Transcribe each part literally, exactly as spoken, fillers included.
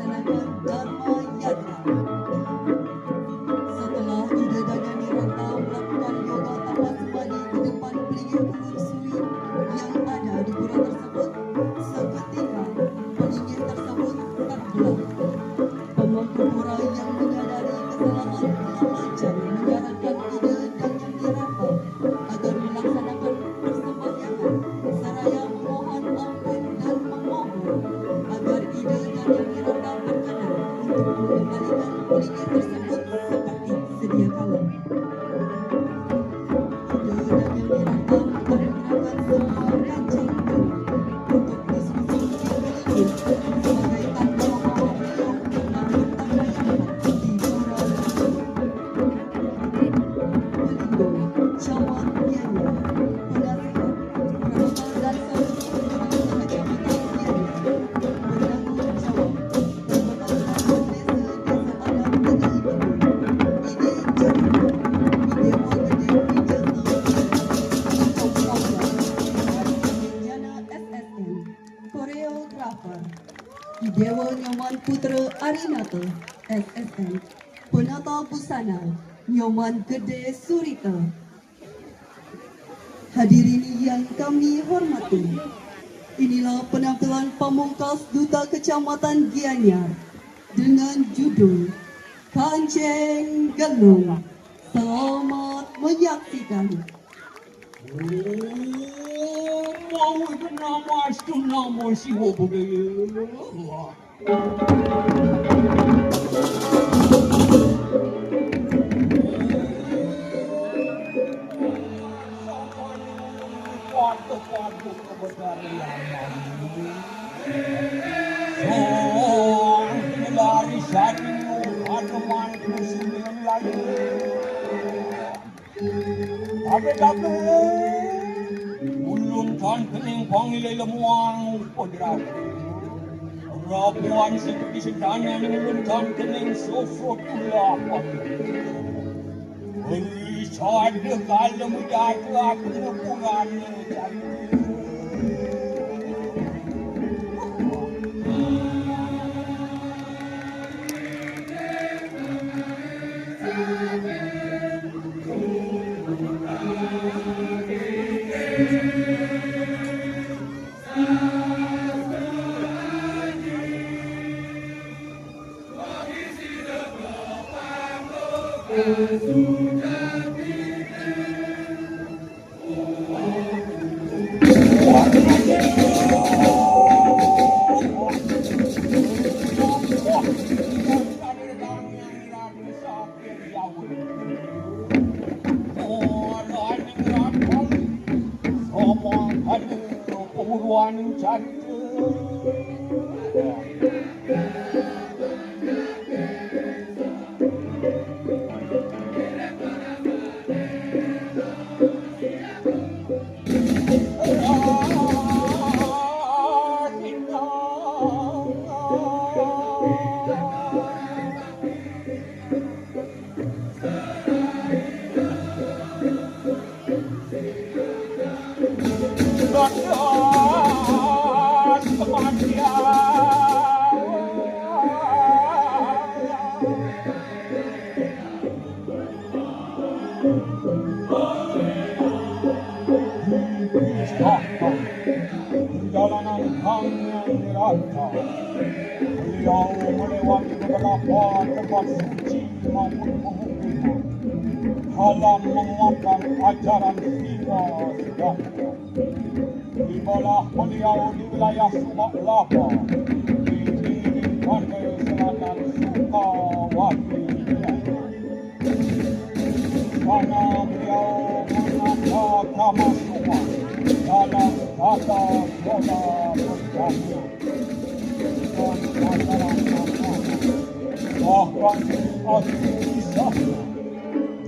Dharma Yatra. Setelah Ida Danyang Niranta melakukan yoga tapas semadi di depan pelinggih Gunung Sui yang ada di pura tersebut, seketika pelinggih tersebut terbelah. Pemangku pura yang menyadari kesalahan telah lancang menyarankan Ida Danyang Niranta agar melaksanakan persembahyangan seraya memohon ampun dan memohon agar Ida Danyang Niranta berkenan untuk mengembalikan pelinggih tersebut seperti sedia kala. Ida Danyang Niranta memperkenalkan semua kancing untuk diskusi pelinggih sebagai tanda bahwa beliau telah bertambah di pura Pelindung, Camat Gianyar, Penasihat, Perabot dan Saluran Kecamatan Gianyar, bertanggung jawab berbekal desa-desa adat negeri Batu. Ini jadinya video gede ijazah atau keluarga dari Gianyar S S N, koreografer Idewa Nyoman Putra Arinata S S N, penata busana Nyoman Gede Surita. Hadirin yang kami hormati, inilah penampilan pamungkas Duta Kecamatan Gianyar dengan judul Kancing Gelung. Selamat menyaksikan. Mau itu nama astu nama siwa budaya. Lari satu, ada mantu sembilan lagi. Tapi, tapi, ulun kan kening pangilai lemuang kodrat. Rapuan si putih sedana ni ulun kan kening sosot ulah. Beli sada kalem jatuh aku nepungan. Perjalanan kami yang dirata, beliau melewati beberapa tempat suci maupun pemukiman dalam menguatkan ajaran Siwa Siddhanta. Tibalah beliau di wilayah Subak Lapa, di dinding pantai selatan Sukawati. Karena beliau menata krama Sukma dalam tata krama berjaya dan ajaran agama, bahkan asli kisahnya.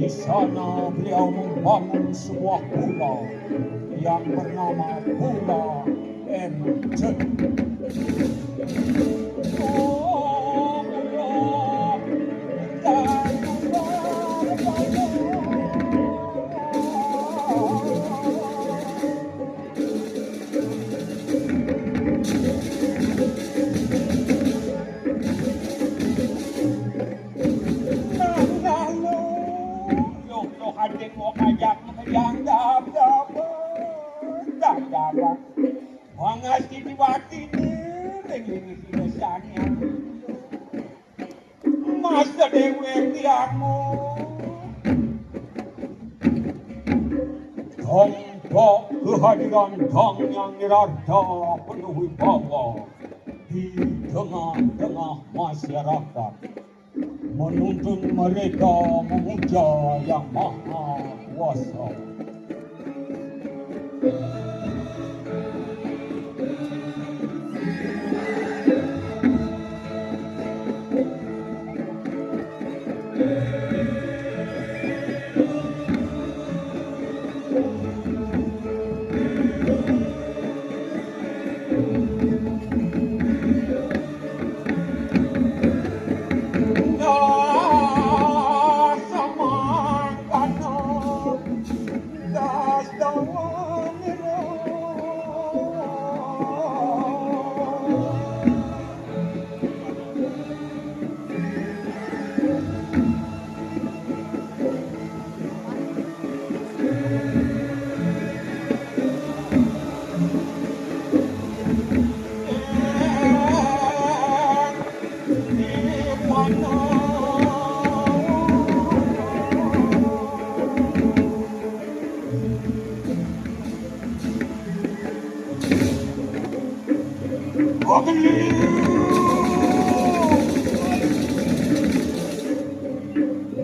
Di sana beliau membangun sebuah pura yang bernama Pura M C. Ini biasanya. Mas dhewe ki aku. Tombok kehadiran Dang Yang Nirarda penuh wibawa di tengah-tengah masyarakat, menuntun mereka memuja Yang Maha Kuasa.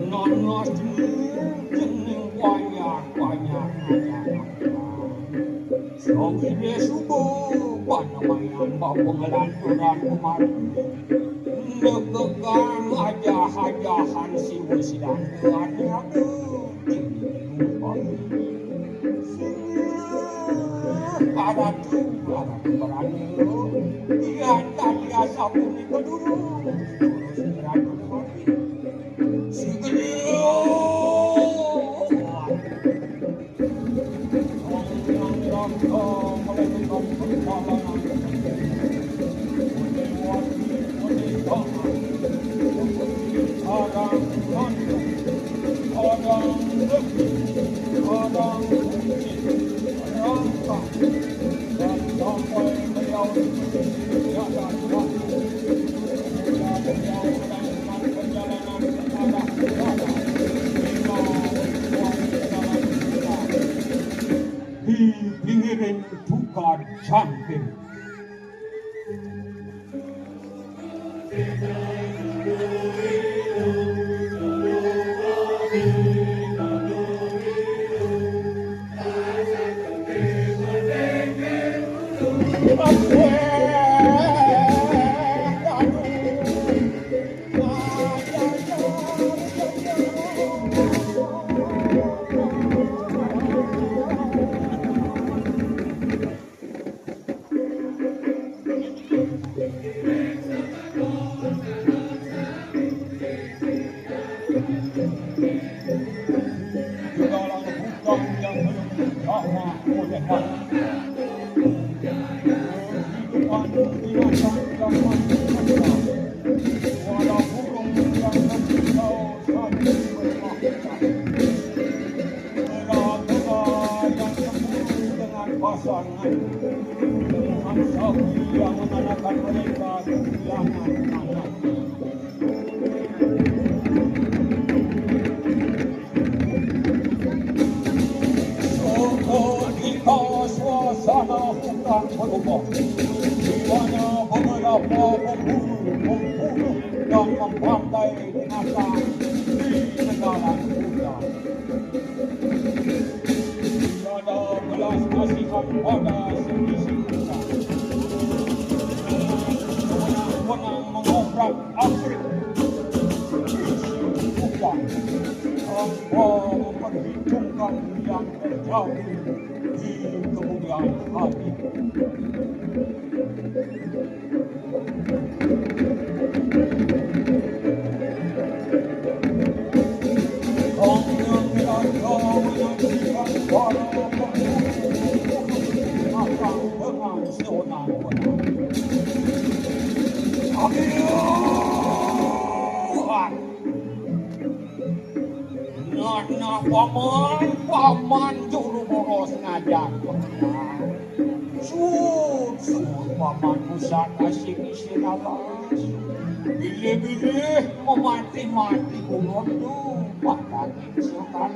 Nanas jeneng banyak-banyak. Sawise subuh panemayan bapa ngelanturan kemari. Negegang ajah-ajahan siwa sidang keluarga. Ada tuh, ada tuh berani. Dia tadi asap bumi keduru. Terus berani mati. Segera. Di pingiring tukad cangkir. Pasangan dengan sapi yang menandakan mereka kehilangan anak. Sungguh indah suasana hutan berubah, di mana beberapa pemburu membunuh dan membantai binatang di tegalan hutan. Tiada belas kasihan pada seisi hutan. Sewenang-wenang mengobrak-abrik seisi hutan tanpa memperhitungkan yang terjadi di kemudian hari. Nah, nah, paman, paman juru boros ngajak. Sut, sut, paman. Manusa kasih isin alas. Bilih-bilih mamati-mati ulun tu, padaking setan.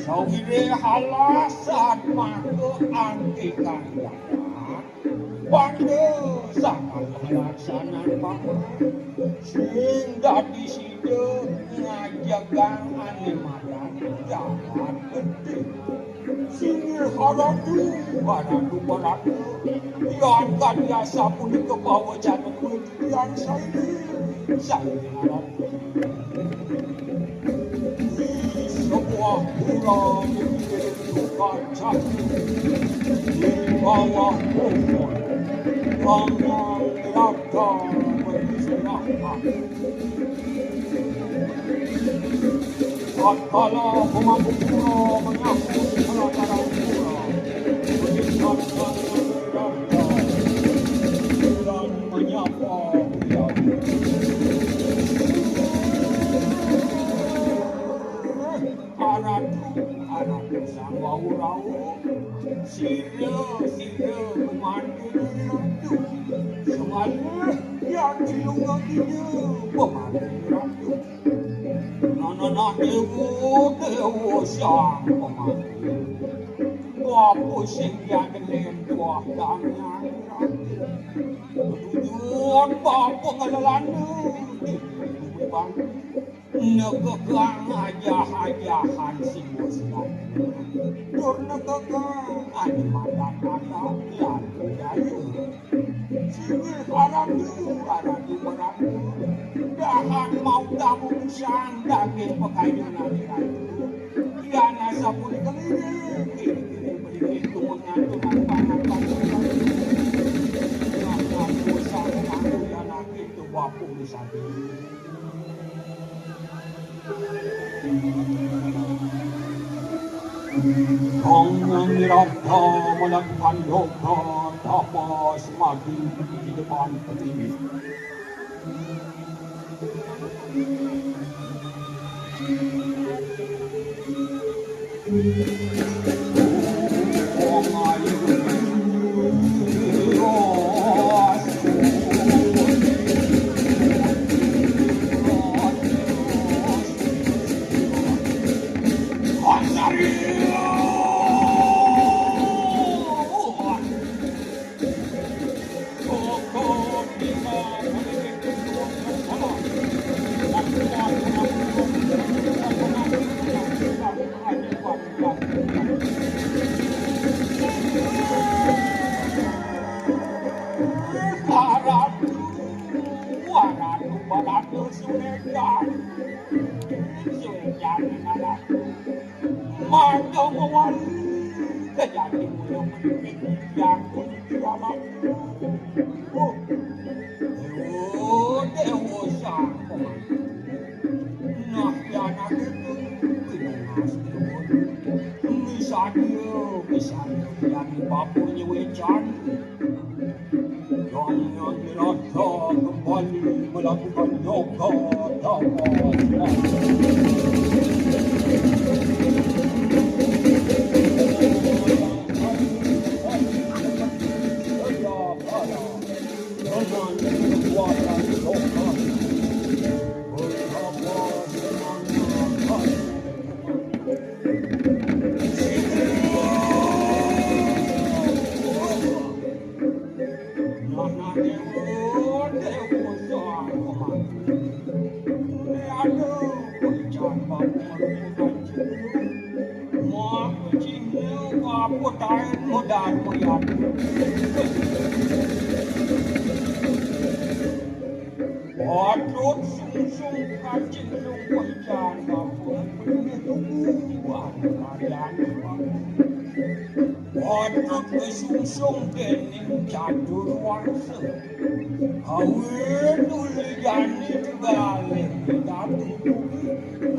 Sawiré halasan maka anti kandangan. Panda sangat halaksanan paman. Sing dadi sida ngajegang ané madan jagat gedé. Singgih aratu, aratu paratu. Yan kadi asapunika pawecana kuwi titiang saini. Saini aratu. Sebuah pura di pinggir tukang jati. Di bawah pohon. Tangan rata beristirahat. Tatkala pemangku pura menyambut pelataran pura, meningkatkan dan menyapa beliau. Aratu, aratu sang wau rauh. Sira, sira, pemangku ratu. Semalih yang ilung aginya, pemangku ratu. Nananah dewa, dewa sang pemangku. Bapa sing diadenen tuah dangyang ratu. Tujuan bapa ngelelana di bang. Negekang ajah-ajahan sing wasiat. Tur negekang adi madan-madan lan budaya. Singgih aratu, aratu, aratu. Dahan mau tamu pisan daging pekayon adi ratu. Yan asapunika ngiring, ngiring, ngiring, ngiring, tumengah, tumengah, pangan, pangan, pangan. Nah, nah, dosa, pemangku, yan, nah, gitu, bapu, misalnya. Kong yang dirata melakukan yoga tapa semadi di depan peti. Aratu, aratu, aratu, suwedan. Suwedan, aratu. Mangga mawali kejati mula menuju yang kudu dialami. Oh, oh, dewa sang pemangku. Nah, yan ati tu, pinungas dewa. Misadia, misadia, yang bapunya wecan. Yang, yang dirasa kembali melakukan yoga tapa. Patut sungsung kacing sungkuh jan bapa. Patut kesungsung dening catur warsa. Awit uliane tegalih dadi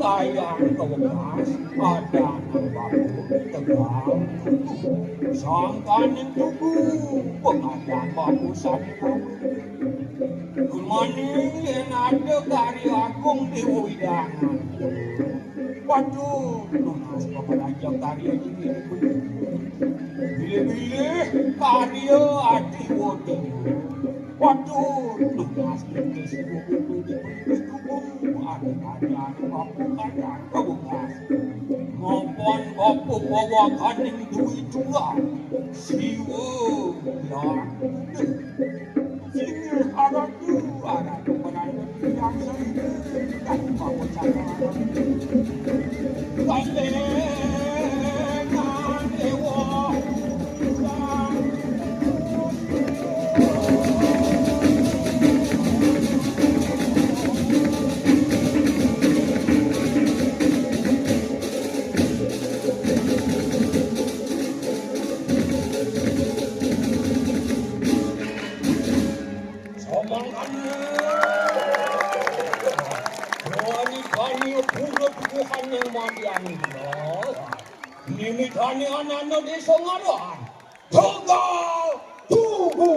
kayang kewekas adanang bapa tegal tugu. Sangkaning tugu pengadan bapa sami. Kemani yen ada karya agung Dewa Widangan. Waduh, tunas pamaraja karya iki. Pilih-pilih karya ati wati. Waduh, lunas kita semua kudu diberi tubuh. Ada-ada anu mampu kadang kebukas. Mapan bapa bawa kaning duit juga. Siwa yang kudu. Singgih aratu, aratu penantu yang sering. Dah bawa cakap. Gandengan dewa. Samangkana. Bani-bani pura tuduhan yang madian. Nimitani ananda desa ngaran. Tegal Tugu.